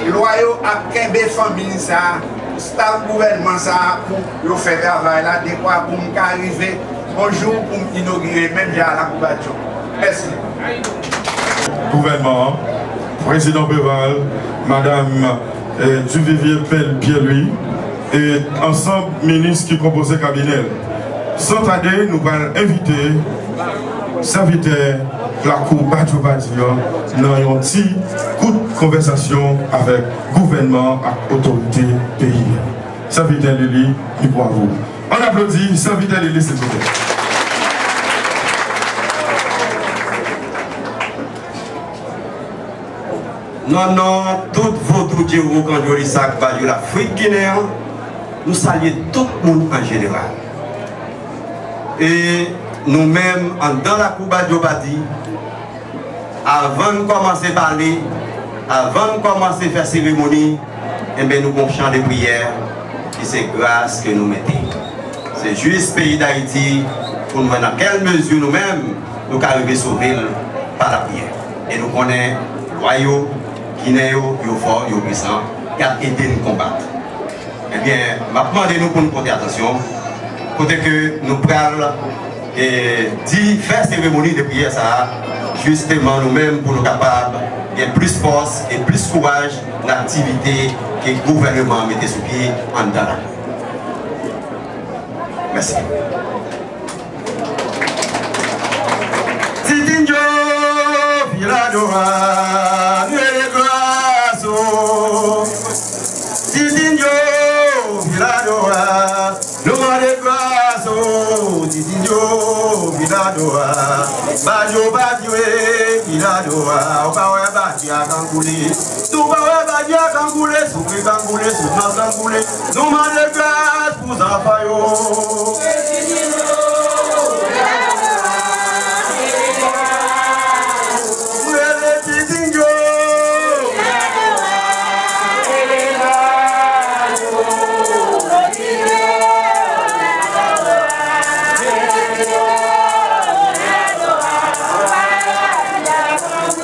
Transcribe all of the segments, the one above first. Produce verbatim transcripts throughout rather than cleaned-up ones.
Lwa yo ap kenbe fanmi sa a, staf gouvènman sa a pou yo fè travay la dekwa pou m ka rive yon jou pou m inogire menm jan a Lakou Badjo. Mèsi. Gouvènman an, Prezidan Préval, Madam eh, Duvivier Pel Pierre-Louis, e ansanm minis ki konpoze kabinè l. San tade, nou pral envite sèvitè Lakou Badjo Badi an nan yon ti kout konvèsasyon avèk gouvènman ak otorite peyi a. Sèvitè Lili, mikwo a vou. Ann aplodi sèvitè Lili, silvouplè. Nan non tout vodou djewo kanjoli sa k ba yo Lafrik Ginen an, nou salye tout moun an jeneral. E nou menm anndan Lakou Badjo Badi, avan n kòmanse pale, avan n kòmanse fè seremoni, enben nou gon chan de priyè ki se gras ke nou mete. Se jis peyi Dayiti pou n wè nan kèl mezi nou menm nou ka rive sove l pa lapriyè. E nou konnen lwa yo, Ginen yo, yo fò, yo pwisan, y ap ede n konbat. Ebyen, m ap mande nou pou n pote atansyon kote ke nou pral e di fè seremoni de priyè sa a, jisteman nou menm pou nou kapab gen plis fòs e plis kouraj nan aktivite ke gouvèneman an mete sou pye anndan la. Mèsi. Titinjo, Filadora, nou rele gras ou. Titinjo, Filadora, nou mande gras ou. Titinjo, Filadora, Badjo Badi wi, Filadora, ou pa wè Badi a kangoule. Si w pa wè Badi a kangoule, si w vle kangoule, si w nan kangoule, nou mande gras pou zanfan yo. Rele Titinjo.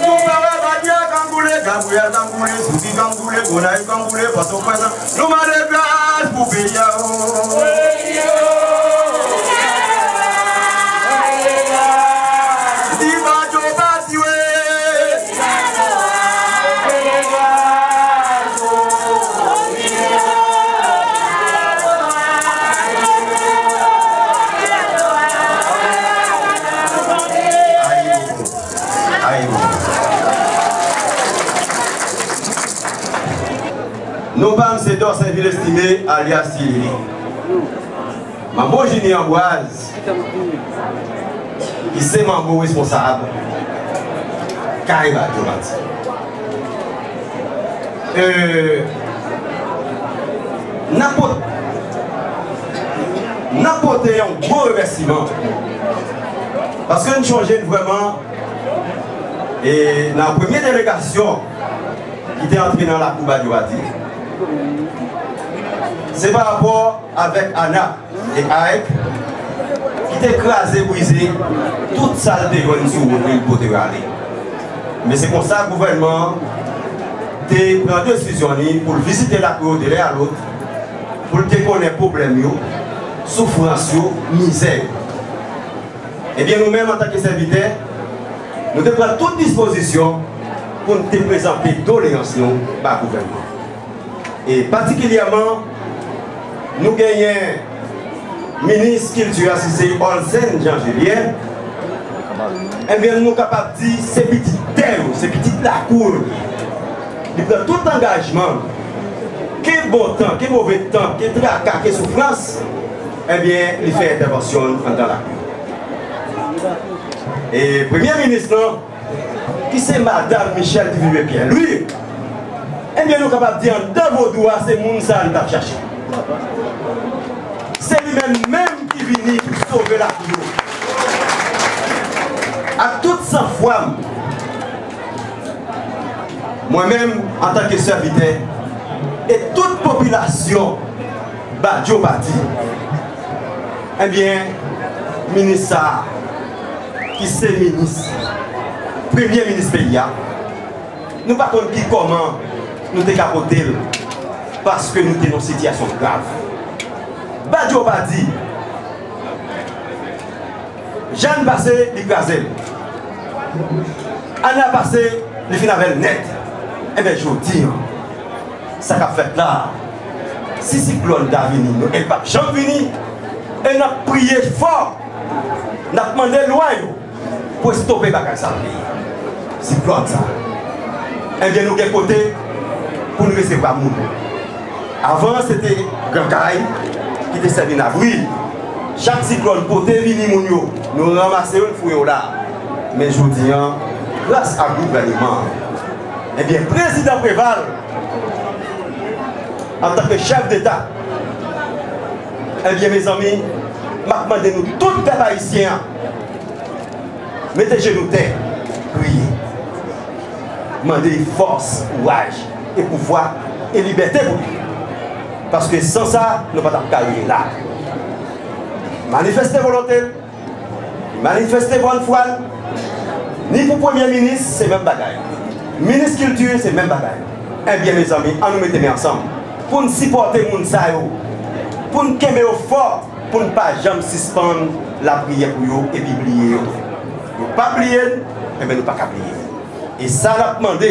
Nou pa wè Badi a kangoule, Gabriyèl kangoule, Souki kangoule, Gonayiv kangoule, Pòtoprens, nou mande gras pou peyi a o. Di Badjo Badi wi. Ayibobo. Ayibobo. Non pa m se Dorcevil Estimé, alyas Ti Lili. Manbo Jini Anbwaz, ki se manbo responsab kay Badjo Badi. Euh, n ap pot-, n ap pote yon gwo remèsiman. Paske n chonje n vrèman, e nan premye delegasyon ki te antre nan lakou Badjo Badi, se pa rapò avèk Ana e Ike ki te kraze brize tout sa l te jwenn sou wout li, l pote rale. Men se konsa gouvènman an te pran desizyon li pou l vizite lakou yo de lè a lòt, pou l te konnen pwoblèm yo, soufrans yo, mizè yo. Ebyen, nou menm, antanke sèvitè, nou te pran tout dispozisyon pou n te prezante doleyans nou ba gouvènman. E patikilyèman, nou genyen minis kilti a, si se Olsen Jean Julien, ebyen, nou kapab di se pitit tè yo, se pitit lakou yo. Li pran tout angajman, ke bon tan, ke move tan, ke traka, ke soufrans, ebyen, li fè entèvansyon l anndan lakou. E premye minis lan, ki se madanm Michèle Duvivier Pierre Louis, ebyen, nou kapab di anndan vodou a, se moun sa a nou t ap chache. Se li menm menm ki vini pou sove lakou yo. Ak tout sanfwa m, mwen menm, antanke sèvitè, e tout popilasyon Badjo Badi, ebyen, minis sa a, ki se minis, premye minis peyi a, nou pa konn ki kòman Nou te ka pote l, paske nou te nan sitiyasyon grav. Badjo pa di, Jàn pase, li kraze l. Ana pase, li fin avè l nèt. Enben, jodi a, sa k ap fèt la, si siklòn ta vini, nou, e l p ap janm vini, e n ap priye fò, n ap mande lwa yo pou estope bagay sa a, peyi a. Siklòn sa a. Enben, nou gen kote pou n resevwa moun. Avan, se te Gran Kay ki te sèvi n abri. Chak siklòn pote vini moun yo, nou ranmase yo, n foure yo la. Men jodi a, gras a gouvènman an, enben, prezidan Preval, antanke chèf deta, enben, mezanmi, m ap mande nou tout pèp ayisyen an, mete jenou tè, priye. Mande fòs, kouraj, e pouvwa, e libète pou li. Paske san sa, nou pa t ap ka rive la. Manifeste volonte l, manifeste bòn fwa l, ni pou premye minis, se menm bagay. Minis kilti, se menm bagay. Ebyen, mezanmi, ann nou mete men ansanm pou n sipòte moun sa yo, pou n kenbe yo fò, pou n pa janm sispann lapriyè pou yo epi bliye yo. Yo pa bliye n, enben, nou pa ka bliye yo. E sa n ap mande,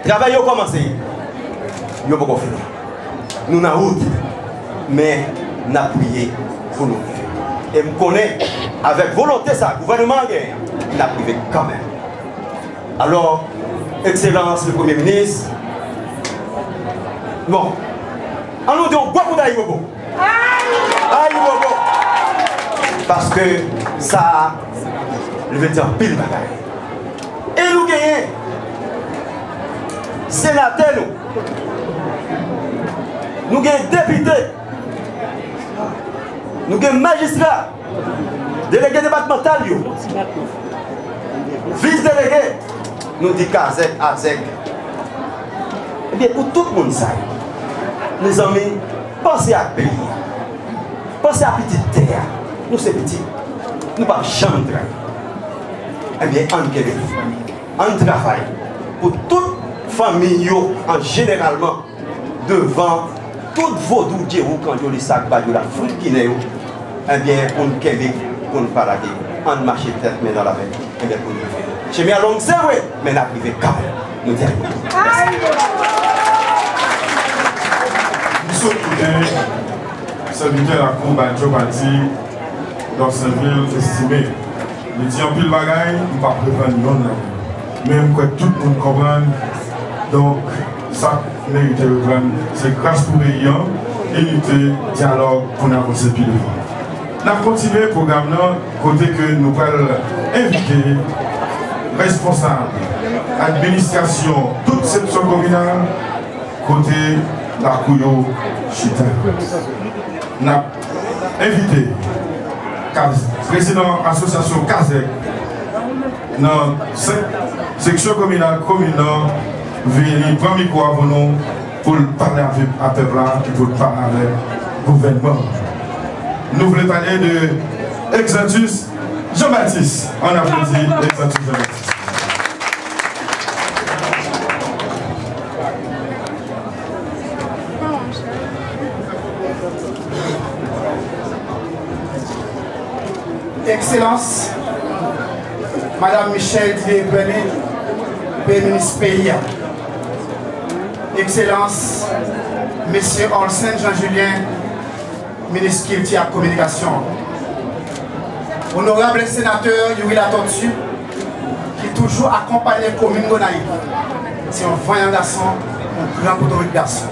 travay yo kòmanse, yo poko fini. Nou nan wout, men n ap priye pou nou rive. E m konnen, avèk volonte sa gouvènman an genyen, n ap rive kanmenm. Alò, Ekselans le Premye Minis, bon, ann nou di yon gwo kout ayibobo. Ayibobo! Paske sa a, li vle di anpil bagay. E nou genyen senatè nou, nou genyen depite, nou gen majistra, delege depatmantal yo, vis delege, nou di kazèk, azèk. Ebyen, pou tout moun sa yo, mezanmi, panse ak peyi a. Panse a pitit tè a. Nou se pitit. Nou p ap janm trayi. Ebyen, ann kenbe. Ann travay pou tout fanmi yo an jeneralman devan tout vodou, djewou, kandjoli, sa k ba yo la, frik ginen yo. Ebyen, pou n kenbe, pou n pa lage. Ann mache tèt men nan lamen. Ebyen, pou n rive. Chemen an long, se vre, men n ap rive kanmenm. Nou di ayibobo. Nou sot koute sèvitè lakou Badjo Pati, Dorsenvil Estimé. Li di anpil bagay, m p ap reprann yonn nan yo. Men m kwè tout moun konprann. Donk, sa k merite reprann, se gras pou peyi an, inite, dyalòg pou n avanse pi devan. N ap kontinye pwogram nan kote ke nou pral envite responsab administrasyon tout seksyon kominal kote lakou yo chita. N ap envite Kaz-, prezidan asosyasyon Kazèk nan senk seksyon kominal komin nan vini pran mikwo a pou nou, pou l pale avèk, a pèp la, epi pou l pale avèk gouvènman an. Nou vle pale de Exantus Jean Baptiste. Ann aplodi Exantus Jean Baptiste. Ekselans, Madam Michèle Didier Bernil, Premye Minis peyi a. Ekselans, Mesye Olsen Jean Julien, Minis Kilti ak Kominikasyon. Onorab senatè Youri Latortue, ki toujou akonpaye komin Gonayiv. Se yon vanyan gason, yon gran potorik gason.